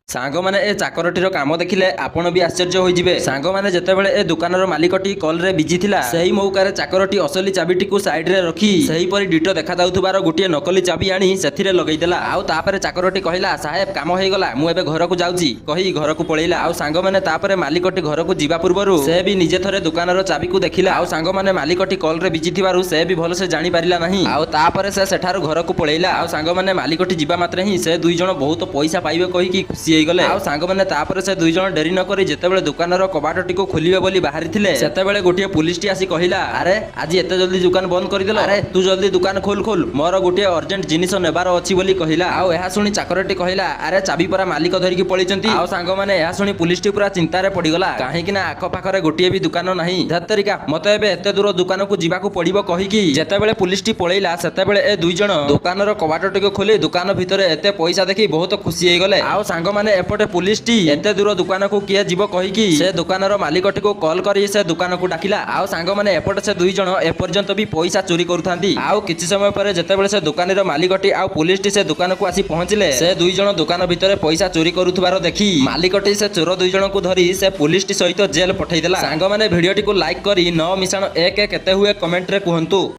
ସାଙ୍ଗମାନେ, ଏ ଚାକରଟିର କାମ ଦେଖିଲେ ଆପଣ ବି ଆଶ୍ଚର୍ଯ୍ୟ ହୋଇଯିବେ। ସାଙ୍ଗମାନେ, ଯେତେବେଳେ ଏ ଦୋକାନର ମାଲିକଟି କଲରେ ବିଜି ଥିଲା, ସେହି ମୌକାରେ ଚାକରଟି ଅସଲି ଚାବିଟିକୁ ସାଇଡରେ ରଖି ସେହିପରି ଡିଟୋ ଦେଖାଯାଉଥିବାର ଗୋଟିଏ ନକଲି ଚାବି ଆଣି ସେଥିରେ ଲଗେଇଦେଲା। ଆଉ ତାପରେ ଚାକରଟି କହିଲା, "ସାହେବ, କାମ ହେଇଗଲା, ମୁଁ ଏବେ ଘରକୁ ଯାଉଛି" କହି ଘରକୁ ପଳେଇଲା। ଆଉ ସାଙ୍ଗମାନେ, ତାପରେ ମାଲିକଟି ଘରକୁ ଯିବା ପୂର୍ବରୁ ସେ ବି ନିଜେ ଥରେ ଦୋକାନର ଚାବିକୁ ଦେଖିଲା। ଆଉ ସାଙ୍ଗମାନେ, ମାଲିକଟି କଲରେ ବିଜି ଥିବାରୁ ସେ ବି ଭଲସେ ଜାଣିପାରିଲା ନାହିଁ। ଆଉ ତାପରେ ସେ ସେଠାରୁ ଘରକୁ ପଳେଇଲା। ଆଉ ସାଙ୍ଗମାନେ, ମାଲିକଟି ଯିବା ମାତ୍ରେ ହିଁ ସେ ଦୁଇ ଜଣ ବହୁତ ପଇସା ପାଇବେ କହିକି ଖୁସି ହେଇଗଲେ। ଆଉ ସାଙ୍ଗମାନେ, ତାପରେ ସେ ଦୁଇ ଜଣ ଡେରି ନ କରି ଯେତେବେଳେ ଦୋକାନର କବାଟଟିକୁ ଖୋଲିବେ ବୋଲି ବାହାରିଥିଲେ, ସେତେବେଳେ ଗୋଟିଏ ପୁଲିସଟି ଆସି କହିଲା, "ଆରେ, ଆଜି ଏତେ ଜଲ୍ଦି ଦୋକାନ ବନ୍ଦ କରିଦେଲ? ଆରେ, ତୁ ଜଲ୍ଦି ଦୋକାନ ଖୋଲ ଖୋଲ, ମୋର ଗୋଟିଏ ଅର୍ଜେଣ୍ଟ ଜିନିଷ ନେବାର ଅଛି" ବୋଲି କହିଲା। ଆଉ ଏହା ଶୁଣି ଚାକରଟି କହିଲା, "ଆରେ, ଚାବି ପରା ମାଲିକ ଧରିକି ପଳେଇଛନ୍ତି।" ଆଉ ସାଙ୍ଗମାନେ, ଏହା ଶୁଣି ପୁଲିସଟି ପୁରା ଚିନ୍ତାରେ ପଡିଗଲା, କାହିଁକି ନା ଆଖପାଖରେ ଗୋଟିଏ ବି ଦୋକାନ ନାହିଁ। "ଧେତ୍ତେରିକା, ମତେ ଏବେ ଏତେ ଦୂର ଦୋକାନକୁ ଯିବାକୁ ପଡିବ" କହିକି ଯେତେବେଳେ ପୁଲିସଟି ପଳେଇଲା, ସେତେବେଳେ ଏ ଦୁଇ ଜଣ ଦୋକାନର କବାଟଟିକୁ ଖୋଲି ଦୋକାନ ଭିତରେ ଏତେ ପଇସା ଦେଖି ବହୁତ ଖୁସି ହେଇଗଲେ। ଆଉ ସାଙ୍ଗମାନେ, ଏପଟେ ପୁଲିସଟି ଏତେ ଦୂର ଦୋକାନକୁ କିଏ ଯିବ କହିକି ସେ ଦୋକାନର ମାଲିକଟିକୁ କଲ୍ କରି ସେ ଦୋକାନକୁ ଡାକିଲା। ଆଉ ସାଙ୍ଗମାନେ, ଏପଟେ ସେ ଦୁଇ ଜଣ ଏପର୍ଯ୍ୟନ୍ତ ବି ପଇସା ଚୋରି କରୁଥାନ୍ତି। ଆଉ କିଛି ସମୟ ପରେ ଯେତେବେଳେ ସେ ଦୋକାନୀର ମାଲିକଟି ଆଉ ପୁଲିସଟି ସେ ଦୋକାନକୁ ଆସି ପହଞ୍ଚିଲେ, ସେ ଦୁଇ ଜଣ ଦୋକାନ ଭିତରେ ପଇସା ଚୋରି କରୁଥିବାର ଦେଖି ମାଲିକଟି ସେ ଚୋର ଦୁଇ ଜଣଙ୍କୁ ଧରି ସେ ପୁଲିସଟି ସହିତ ଜେଲ ପଠେଇଦେଲା। ସାଙ୍ଗମାନେ, ଭିଡିଓଟିକୁ ଲାଇକ୍ କରି 9 ମିଶାଣ 1 କେତେ ହୁଏ କମେଣ୍ଟରେ କୁହନ୍ତୁ।